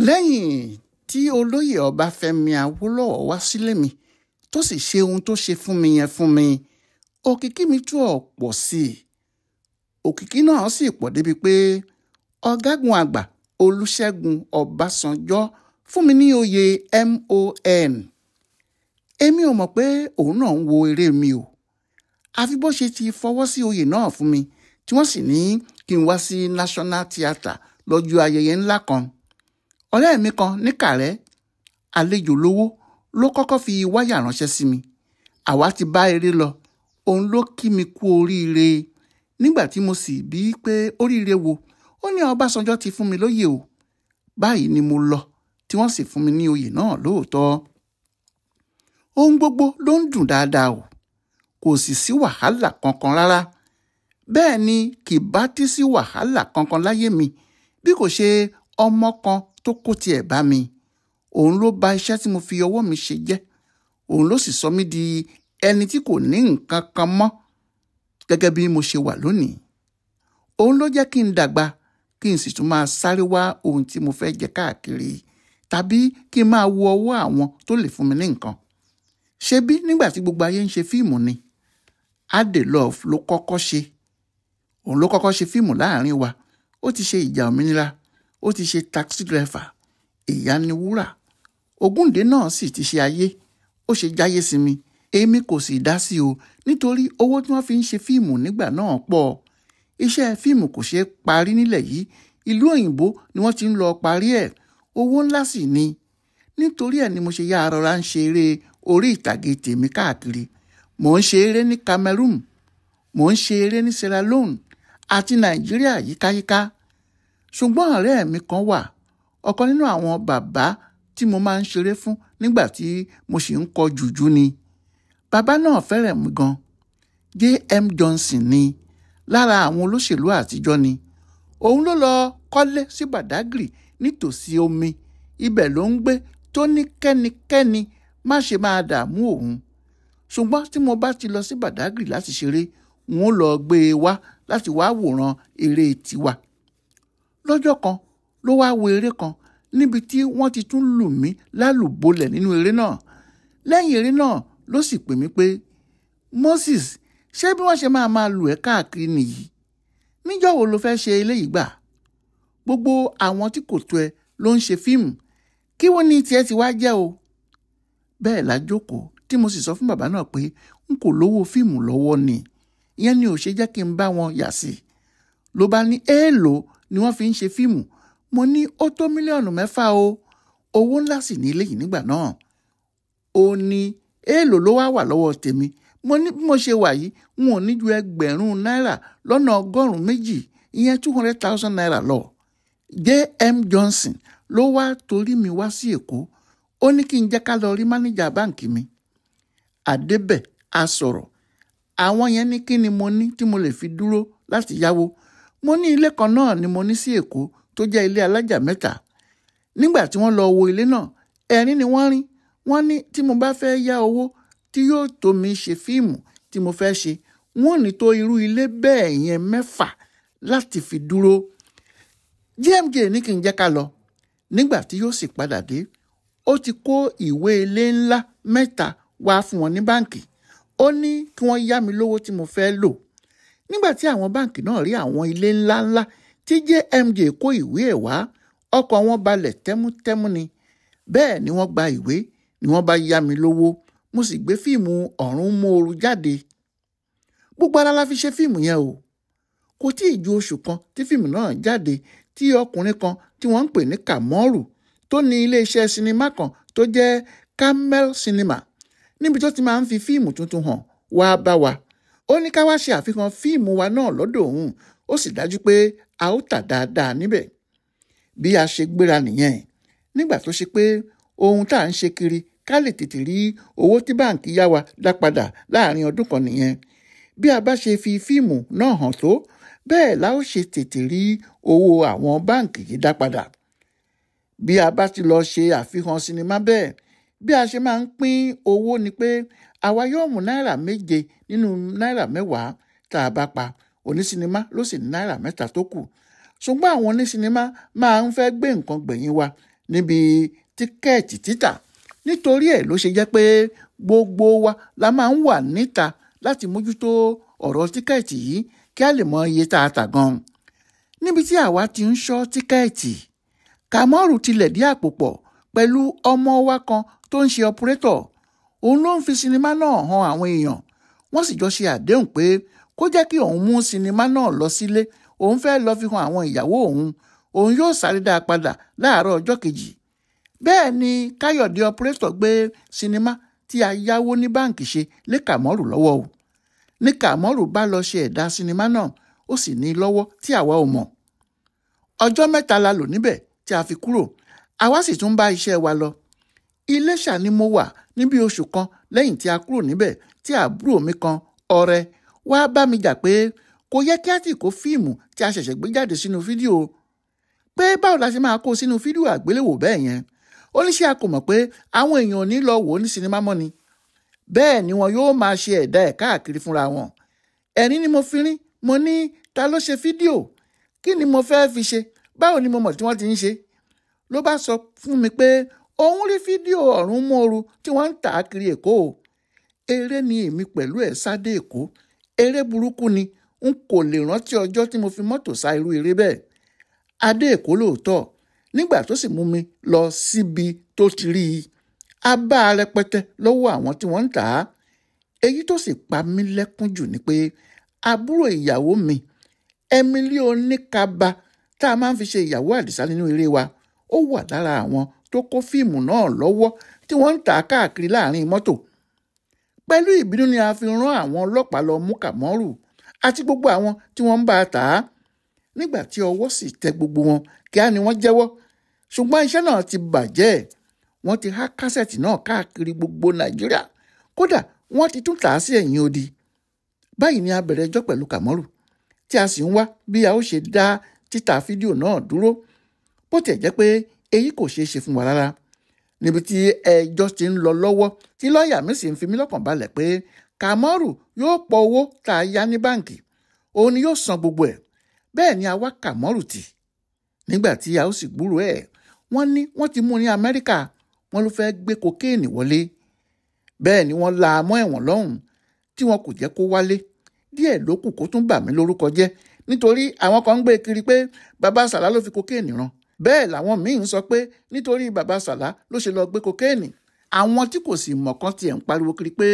Lẹ́yìn tí olóyè Ọbáfẹ́mi Awólọ́wọ̀ wá sílé mi tó sì ṣe ohun tó ṣe fún mi yẹn fún mi, òkìkí mi tún ọ̀pọ̀ sí i. Òkìkí náà sì pọ̀ débi pé ọ̀gágun àgbà Olúṣẹ́gun Ọbásanjọ́ fún mi ní oyè MON. Èmi ò mọ̀ pé òun náà ń wo eré mi o. Àfi bó ṣe ti fọwọ́ sí oyè náà fún mi tí wọ́n sì ní kí n wá sí National Theatre lọ́jọ́ ayẹyẹ ńlá kan. Ọ̀rẹ́ mi kan ní Kàrẹ́, àlejò lówó ló kọ́kọ́ fi wáyà ránṣẹ́ sí mi. Àwa ti bá eré lọ, òun ló kí mi kú oríire. Nígbà tí mo sì bí pé oríire wo, ó ní Ọbásanjọ́ ti fún mi lóyè o. Báyìí ni mo lọ tí wọ́n sì fún mi ní oyè náà lóòótọ́. Ohun gbogbo ló ń dùn dáadáa o, kò sì sí wàhálà kankan rárá. Bẹ́ẹ̀ ni kì bá tí sí wàhálà kankan láyé mi bí kò ṣe ọmọ kan tó kó tiẹ̀ bá mi. Òun ló ba iṣẹ́ tí mo fi ọwọ́ mi ṣe jẹ́. Òun ló sì sọ mí di ẹni tí kò ní nǹkan kan mọ́ gẹ́gẹ́ bí mo ṣe wà lónìí. Òun ló jẹ́ kí n dàgbà, kí n sì tún máa sáré wá ohun tí mo fẹ́ jẹ káàkiri tàbí kí n máa wo ọwọ́ àwọn tó lè fún mi ní nǹkan. Ṣebí nígbà tí gbogbo ayé ń ṣe fíìmù ni, Ade Love ló kọ́kọ́ ṣe. Òun ló kọ́kọ́ ṣe fíìmù láàrin wa. Ó ti ṣe Ìjà Òmìnira, ó ti ṣe Taxi Driver, Ìyá ni Wúrà. Ògúndé náà sì ti ṣe Ayé, ó ṣe Jáyé sí mi. Èmi kò sì dá sí o nítorí owó tí wọ́n fi ń ṣe fíìmù nígbà náà pọ̀. Iṣẹ́ fíìmù kò ṣeé parí nílẹ̀ yìí, ìlú òyìnbó ni wọ́n ti ń lọ parí ẹ̀. Owó ńlá sì ni. Nítorí ẹ̀ ni mo ṣe yá rọra ń ṣe eré orí ìtàgé tèmi káàkiri. Mò ń ṣe eré ní Cameroon, mò ń ṣe eré ní Sierra Leone àti Nàìjíríà yíkáyíká. Ṣùgbọ́n ọ̀rẹ́ mi kan wà, ọ̀kan nínú àwọn bàbá tí mo máa ń ṣeré fún nígbà tí mo sì ń kọ jùjú ni. Bàbá náà fẹ́ràn mi gan. J.M. Johnson ni, lára àwọn olóṣèlú àtijọ́ ni. Òun ló lọ kọ́lé sí Badagry nítòsí omi. Ibẹ̀ ló ń gbé tó ní kẹ́nikẹ́ni má ṣe máa dààmú òun. Ṣùgbọ́n tí mo bá ti lọ sí Badagry láti ṣeré, n ó lọ gbé e wá láti wá wòran eré tiwa. Lọ́jọ́ kan ló wá wo eré kan níbi tí wọ́n ti tún lù mí lálùbọ́lẹ̀ nínú eré náà. Lẹ́yìn eré náà ló sì pè mí pé, Moses, ṣé bí wọ́n ṣe máa máa lù ẹ́ káàkiri nìyí? Níjọ́ wo lo fẹ́ ṣe eléyìí gbà? Gbogbo àwọn tí kò tó ẹ ló ń ṣe fíìmù. Kí wọ́n ní tiẹ̀ ti wá jẹ́ o? Bẹ́ẹ̀ la jókòó tí mo sì sọ fún bàbá náà pé n kò lówó fíìmù lọ́wọ́ ni. Ìyẹn ni ò ṣe jẹ́ kí n bá wọn yà sí. Ló bá ní èèlò ni wọ́n fi ń ṣe fíìmù. Mo ní ó tó 6 mílíọ̀nù o. Owó ńlá sì ní eléyìí nígbà náà. Ó ní èèlò ló wá wà lọ́wọ́ tèmi. Mo ní bí mo ṣe wà yìí, n ò ní ju 2,200,000 náírà, ìyẹn 200,000 naira lọ. J.M. Johnson ló wá torí mi wá sí Èkó. Ó ní kí n jẹ́ ká lọ rí mánéjà báǹkì mi. Àdébẹ̀ a sọ̀rọ̀. Àwọn yẹn ní kí ni mo ní tí mo lè fi dúró láti yáwó. Mo ní ilé kan náà ni mo ní sí Èkó tó jẹ́ ilé alájà 3. Nígbà tí wọ́n lọ wo ilé náà, ẹ̀rín ni wọ́n rín. Wọ́n ní tí mo bá fẹ́ yá owó tí yóò tó mi ṣe fíìmù tí mo fẹ́ ṣe, wọ́n ní tó irú ilé bẹ́ẹ̀ yẹn 6 láti fi dúró. JMJ ní kí n jẹ́ ká lọ. Nígbà tí yóò sì padà dé, ó ti kó ìwé ilé ńlá 3 wá fún wọn ní báǹkì. Ó ní kí wọ́n yá mi lówó tí mo fẹ́ lò. Nígbà tí àwọn báǹkì náà rí àwọn ilé ńláńlá tí JMJ kó ìwé ẹ̀ wá, ọkàn wọn balẹ̀ tẹ́mútẹ́mú ni. Bẹ́ẹ̀ ni wọ́n gba ìwé ni wọ́n bá yá mi lówó. Mo sì gbé fíìmù Ọ̀run Mòoru jáde. Gbogbo ara la fi ṣe fíìmù yẹn o. Kò tí ì ju oṣù kan tí fíìmù náà jáde tí ọkùnrin kan tí wọ́n ń pè ní Kamoru tó ní iléeṣẹ́ sinimá kan tó jẹ́ Camel Cinema níbi tó ti máa ń fi fíìmù tuntun hàn wá bá wa. Ó ní ká wá ṣe àfihàn fíìmù wa náà lọ́dọ̀ òun, ó sì dájú pé a ó tà dáadáa níbẹ̀. Bí a ṣe gbéra nìyẹn. Nígbà tó ṣe pé ohun tá à ń ṣe kiri ká lè tètè rí owó tí báǹkì yá wa dá padà láàrin ọdún kan nìyẹn. Bí a bá ṣe fi fíìmù náà hàn tó, bẹ́ẹ̀ la ó ṣe tètè rí owó àwọn báǹkì yìí dá padà. Bí a bá ti lọ ṣe àfihàn sinimá bẹ́ẹ̀, bí a ṣe máa ń pín owó ni pé àwa yóò mú náírà 7 nínú náírà 10 tá a bá pa. Onísinimá ló sì ní náírà 3 tó kù. Ṣùgbọ́n àwọn onísinimá máa ń fẹ́ gbé nǹkan gbẹ̀yìn wa. níbi tíkẹ́ẹ̀tì títà. Nítorí ẹ̀ ló ṣe jẹ́ pé gbogbo wa la máa ń wà níta láti mójútó ọ̀rọ̀ tíkẹ́ẹ̀tì yìí kí a lè mọ iye tá a tà gan. Níbi tí àwa ti ń ṣọ́ tíkẹ́ẹ̀tì, Kàmọ́rù tilẹ̀ dí àpò pọ̀ pẹ̀lú ọmọ wa kan tó ń ṣe ọpúrétọ̀. Òun ló ń fi sinimá náà han àwọn èèyàn. Wọ́n sì jọ ṣe àdéhùn pé kó jẹ́ kí òun mú sinimá náà lọ sílé, òun fẹ́ lọ fi han àwọn ìyàwó òun, òun yóò sáré dá a padà láàárọ̀ ọjọ́ kejì. Bẹ́ẹ̀ ni Káyọ̀dé ọpúrétọ̀ gbé sinimá tí a yáwó ní báǹkì ṣe lé Kàmọ́rù lọ́wọ́ o. Ní Kàmọ́rù bá lọ ṣe ẹ̀dá sinimá náà, ó sì ní lọ́wọ́ tí àwa ò mọ̀. Ọjọ́ mẹ́ta la lò níbẹ̀ tí a fi kúrò, àwa sì tún bá iṣẹ́ wa lọ. Iléṣà ni mo wà níbi oṣù kan lẹ́yìn tí a kúrò níbẹ̀ tí àbúrò mi kan, Ọrẹ, wá bá mi jà pé kò yẹ kí á tì kó fíìmù tí a ṣẹ̀ṣẹ̀ gbé jáde sínú fídíò, pé báwo la ṣe máa kó sínú fídíò àgbéléwò bẹ́ẹ̀ yẹn. Ó ní ṣé a kò mọ̀ pé àwọn èèyàn ò ní lọ wò ó ní sinimá mọ́ ni. Bẹ́ẹ̀ ni wọn yóò máa ṣe ẹ̀dá ẹ̀ káàkiri fúnra wọn. Ẹ̀rín ni mo fi rín, mo ní ta ló ṣe fídíò? Kí ni mo fẹ́ fi ṣe? Báwo ni mo mọ̀ tí wọ́n ti ń ṣe? Ló bá sọ fún mi pé òun rí fídíò ọ̀run mọ́oru tí wọ́n ń tà á kiri Èkó. Eré ni èmi pẹ̀lú ẹ̀ sá dé Èkó. Eré burúkú ni, n kò lè rántí ọjọ́ tí mo fi mọ́tò sá irú eré bẹ́ẹ̀. A dé Èkó lóòótọ́, nígbà tó sì mú mi lọ síbi tó ti rí i. A bá a rẹpẹtẹ lọ́wọ́ àwọn tí wọ́n ń tà á. Èyí tó sì pa mí lẹ́kún jù ni pé àbúrò ìyàwó mi, Emily Oníkaba, tá a máa ń fi ṣe ìyàwó Àdìsá nínú eré wa, ó wà lára àwọn tó kó fíìmù náà lọ́wọ́ tí wọ́n ń tà á káàkiri láàrin mọ́tò. Pẹ̀lú ìbínú ni a fi rán àwọn ọlọ́pàá lọ mú Kàmọ́rù àti gbogbo àwọn tí wọ́n ń bá a tà á. Nígbà tí ọwọ́ sì tẹ gbogbo wọn, kíá ni wọ́n jẹ́wọ́. Ṣùgbọ́n iṣẹ́ náà ti bàjẹ́. Wọ́n ti há kásẹ̀tì náà káàkiri gbogbo Nàìjíríà. Kódà wọ́n ti tún tà á sí ẹ̀yìn odi. Báyìí ni a bẹ̀rẹ̀ ẹjọ́ pẹ̀lú Kàmọ́rù, tí a sì ń wá bí a ó ṣe dá títà fídíò náà dúró. Bó tiẹ̀ jẹ́ pé èyí kò ṣeé ṣe fún wa rárá. Níbi tí ẹjọ́ ti ń lọ lọ́wọ́ tí lọ́ọ̀yà mi sì ń fi mí lọ́kàn balẹ̀ pé Kàmọ́rù yóò pọ̀ owó tá a yá ní báǹkì, òun ni yóò san gbogbo ẹ̀. Bẹ́ẹ̀ ni a wá Kàmọ́rù tì. Nígbà tí a ó sì gbúròó ẹ̀, wọ́n ní wọ́n ti mú ní Amẹ́ríkà, wọ́n ló fẹ́ gbé kokéènì wọlé. Bẹ́ẹ̀ ni wọ́n la mọ́ ẹ̀wọ̀n lọ́hùn tí wọn kò jẹ́ kó wálé. Díẹ̀ ló kù kó tún bà mí lórúkọ jẹ́ nítorí àwọn kan ń gbé kiri pé bàbá Sàlá ló fi kokéènì rán. Bẹ́ẹ̀ làwọn míì ń sọ pé nítorí bàbá Sàlá ló ṣe lọ gbé kokéènì. Àwọn tí kò sì mọ̀ kan tiẹ̀ ń pariwo kiri pé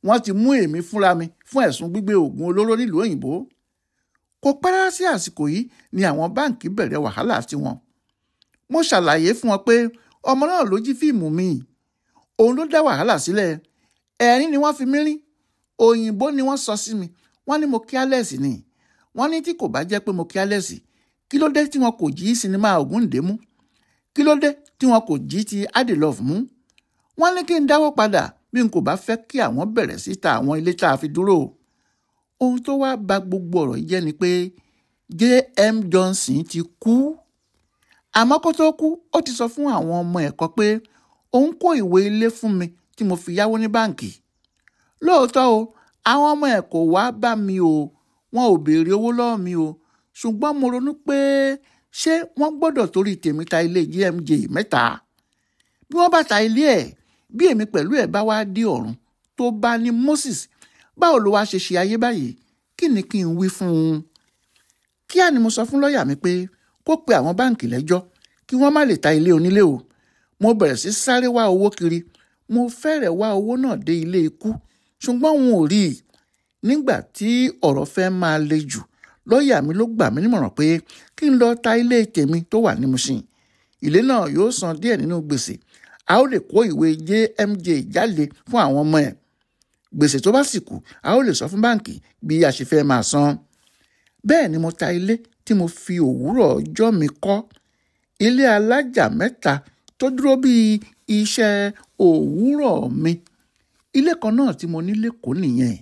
wọ́n ti mú èmi fúnra mi fún ẹ̀sùn gbígbé oògùn olóró nílùú òyìnbó. Kò pẹ́ rárá sí àsìkò yìí ni àwọn báǹkì bẹ̀rẹ̀ wàhálà tiwọn. Mo ṣàlàyé fún wọn pé ọmọ náà ló jí fíìmù mi, òun ló dá wàhálà sílẹ̀. Ẹ̀rín ni wọ́n fi mí rín, òyìnbó ni wọ́n sọ sí mi, wọ́n ní mo careless ni. Wọ́n ní tí kò bá jẹ́ pé mo careless, kí ló dé tí wọn kò jí sinimá Ògúndé mú? Kí ló dé tí wọn kò jí ti Adelove mú? Wọ́n ní kí n dáwọ́ padà bí n kò bá fẹ́ kí àwọn bẹ̀rẹ̀ sí ta àwọn ilé tá a fi dúró. Ohun tó wá ba gbogbo ọ̀rọ̀ yìí jẹ́ ni pé J.M. Johnson ti kú. Àmọ́ kó tó kú, ó ti sọ fún àwọn ọmọ ẹ̀kọ́ pé òun kó ìwé ilé fún mi tí mo fi yáwó ní báǹkì. Lóòótọ́ o, àwọn ọmọ ẹ̀ kò wá bá mi o, wọn ò béèrè owó lọ́wọ́ mi o. Ṣùgbọ́n mo ronú pé ṣé wọ́n gbọ́dọ̀ torí tèmi ta ilé JMJ mẹ́ta? Bí wọ́n bá ta ilé ẹ̀, bí èmi pẹ̀lú ẹ̀ bá wá dé ọ̀run tó bá ní Moses, báwo ló wá ṣe ṣe ayé báyìí? Kí ni kí n wí fún un? Kíá ni mo sọ fún lọ́ọ̀yà mi pé kó pe àwọn báǹkì lẹ́jọ́ kí wọ́n má lè ta ilé onílé o. Mo bẹ̀rẹ̀ sí sáré wá owó kiri. Mo fẹ́rẹ̀ wá owó náà dé ilé ikú, ṣùgbọ́n n ò rí i. Nígbà tí ọ̀rọ̀ fẹ́ máa le jù, lọ́ọ̀yà mi ló gbà mí nímọ̀ràn pé kí n lọ ta ilé tèmi tó wà ní Mushin. Ilé náà yóò san díẹ̀ nínú gbèsè. A ó lè kó ìwé JMJ jáde fún àwọn ọmọ ẹ̀. Gbèsè tó bá sì kù, a ó lè sọ fún báǹkì bí a ṣe fẹ́ máa san. Bẹ́ẹ̀ ni mo ta ilé tí mo fi òwúrọ̀ ọjọ́ mi kọ́. Ilé alájà mẹ́ta tó dúró bí iṣẹ́ òwúrọ̀ mi. Ilé kan náà tí mo ní lÉkòó nìyẹn.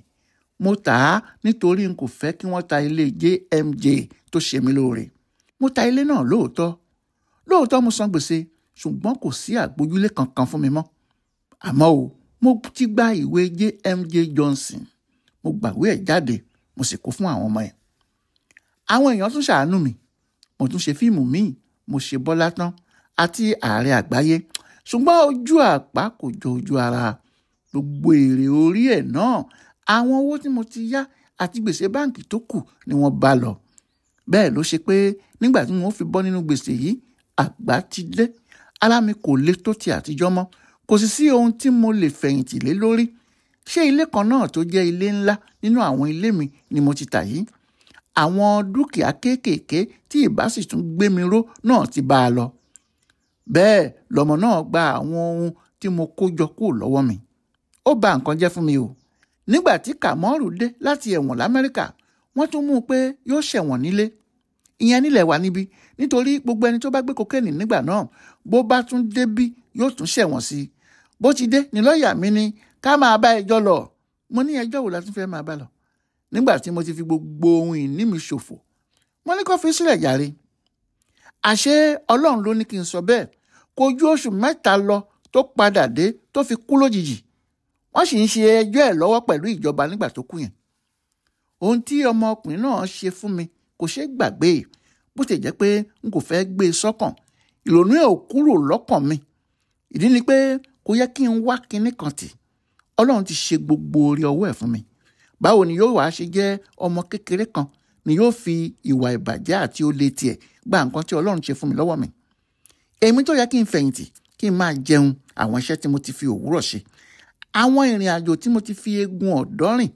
Mo tà á nítorí n kò fẹ́ kí wọ́n ta ilé JMJ tó ṣe mí lóore. Mo ta ilé náà lóòótọ́. Lóòótọ́ mo san gbèsè, ṣùgbọ́n kò sí àgbójúlé kankan fún mi mọ́. Àmọ́ o, mo ti gba ìwé JMJ Johnson. Mo gbàwé ẹ̀ jáde, mo sì kó fún àwọn ọmọ ẹ̀. Àwọn èèyàn tún ṣàánú mi. Mo tún ṣe fíìmù míì, mo ṣe Bọ́lá tán. àti ààrẹ àgbáyé. Ṣùgbọ́n ojú àpá kò jọ ojú ara. Gbogbo èrè orí ẹ̀ náà, àwọn owó tí mo ti yá àti gbèsè báǹkì tó kù ni wọ́n bá lọ. Bẹ́ẹ̀ ló ṣe pé nígbà tí wọ́n fi bọ́ nínú gbèsè yìí, àgbà ti dé. Ara mi kò le tó ti àtijọ́ mọ́. Kò sì sí ohun tí mo lè fẹ̀yìntì lé lórí. Ṣé ilé kan náà tó jẹ́ ilé ńlá nínú àwọn ilé mi ni mo ti tà yìí? Àwọn dúkìá kéékèèké tí ìbá sì tún gbé mi ró náà ti bá a lọ. Bẹ́ẹ̀ lọmọ náà gba àwọn ohun tí mo kó jọ kúrò lọ́wọ́ mi. Ó bà nǹkan jẹ́ fún mi o. Nígbà tí Kàmọ́rù dé láti ẹ̀wọ̀n l'Amẹ́ríkà, wọ́n tún mú un pé yóò ṣẹ̀wọ̀n nílé. Ìyẹn nílẹ̀ wa níbí, nítorí gbogbo ẹni tó bá gbé kokéènì nígbà náà, bó bá tún débí yóò tún ṣẹ̀wọ̀n sí i. Bó ti dé ni lọ́ọ̀yà mi ní ká máa bá ẹjọ́ lọ. Mo ní ẹjọ́ wo la tún fẹ́ máa bá lọ? Nígbà tí mo ti fi gbogbo ohun ìní mi ṣòfò, mo ní kó fi sílẹ̀ jàre. Àṣé Ọlọ́run ló ní kí n sọ bẹ́ẹ̀. Kò ju oṣù 3 lọ tó padà dé tó fi kú lójijì. Wọ́n sì ń ṣe ẹjọ́ ẹ̀ lọ́wọ́ pẹ̀lú ìjọba nígbà tó kú yẹn. Ohun tí ọmọkùnrin náà ṣe fún mi kò ṣeé gbàgbé, bó ti jẹ́ pé n kò fẹ́ gbé e sọ́kàn. Ìrònú ẹ̀ ò kúrò lọ́kàn mi. Ìdí ni pé kò yẹ kí n wá kinní kan tì. Ọlọ́run ti ṣe gbogbo oore ọwọ́ ẹ̀ fún mi. Báwo ni yóò wá ṣe jẹ́ ọmọ kékeré kan ni yóò fi ìwà ìbàjẹ́ àti olè tiẹ̀ gba nǹkan tí Ọlọ́run ṣe fún mi lọ́wọ́ mi? Èmi tó yẹ kí n fẹ̀yìntì, kí n máa jẹun àwọn iṣẹ́ tí mo ti fi òwúrọ̀ ṣe, àwọn ìrìn àjò tí mo ti fi eegun ọ̀dọ́ rìn,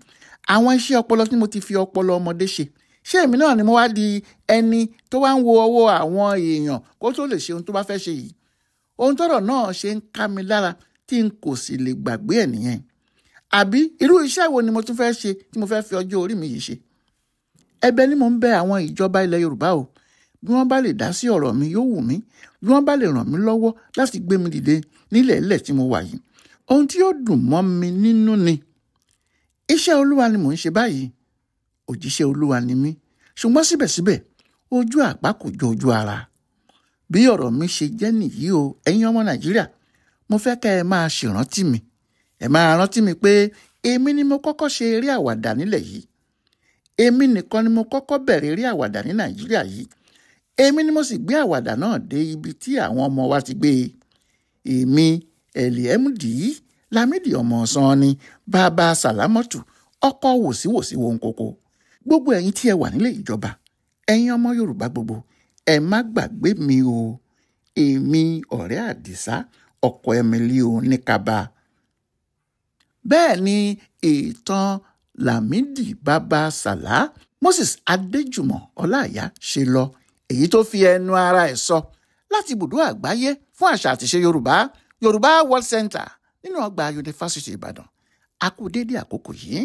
àwọn iṣẹ́ ọpọlọ tí mo ti fi ọpọlọ ọmọdé ṣe. Ṣé èmi náà ni mo wá di ẹni tó wá ń wo ọwọ́ àwọn èèyàn kó tó lè ṣe ohun tó bá fẹ́ ṣe yìí? Ohun tọ́rọ̀ náà ṣe ń ká mi lára tí n kò sì lè gbàgbé ẹ̀ nìyẹn. Àbí irú iṣẹ́ wo ni mo tún fẹ́ ṣe tí mo fẹ́ fi ọjọ́ orí mi yìí ṣe? Ẹ̀bẹ̀ ni mo ń bẹ àwọn ìjọba ilẹ̀ Yorùbá o. Bí wọ́n bá lè dá sí ọ̀rọ̀ mi yóò wù mí. Bí wọ́n bá lè ràn mí lọ́wọ́ láti gbé mi dìde nílẹ̀ ilẹ̀ tí mo wà yìí. Ohun tí yóò dùn mọ́ mi nínú ni. Iṣẹ́ Olúwa ni mò ń ṣe báyìí. Òjíṣẹ́ Olúwa ni mí. Ṣùgbọ́n síbẹ̀síbẹ̀, ojú àpá kò jọ ojú ara. Bí ọ̀rọ̀ mi ṣe jẹ́ nìyí o, ẹ̀yin ọmọ Nàìjíríà, mo fẹ́ kẹ́ ẹ máa ṣèrántí mi. Ẹ máa rántí mi pé èmi ni mo kọ́kọ́ ṣe eré àwàdà nílẹ̀ yìí. Èmi nìkan ni mo kọ́kọ́ bẹ̀rẹ̀ eré àwàdà ní Nàìjíríà yìí. Èmi ni mo sì gbé àwàdà náà dé ibi tí àwọn ọmọ wa ti gbé e. Èmi, LMD, Lámídì ọmọ Sanni, bàbá Sàlámọ́tù, ọkọ wòsíwòsí wo nkoko. Gbogbo ẹ̀yin tí ẹ wà nílé ìjọba, ẹ̀yin ọmọ Yorùbá gbogbo, ẹ má gbàgbé mi o. Èmi ọ̀rẹ́ Àdìsá, ọkọ Emily Oníkaba. Bẹ́ẹ̀ ni ìtàn Lámídì bàbá Sàlá, Moses Adéjùmọ̀ Ọláìyá ṣe lọ. Èyí tó fi ẹnu ara ẹ̀ sọ láti ibùdó àgbáyé fún àṣà àtìṣe Yorùbá, Yorùbá World Center nínú ọgbà Yunifásítì Ìbàdàn. A kú déédé àkókò yìí.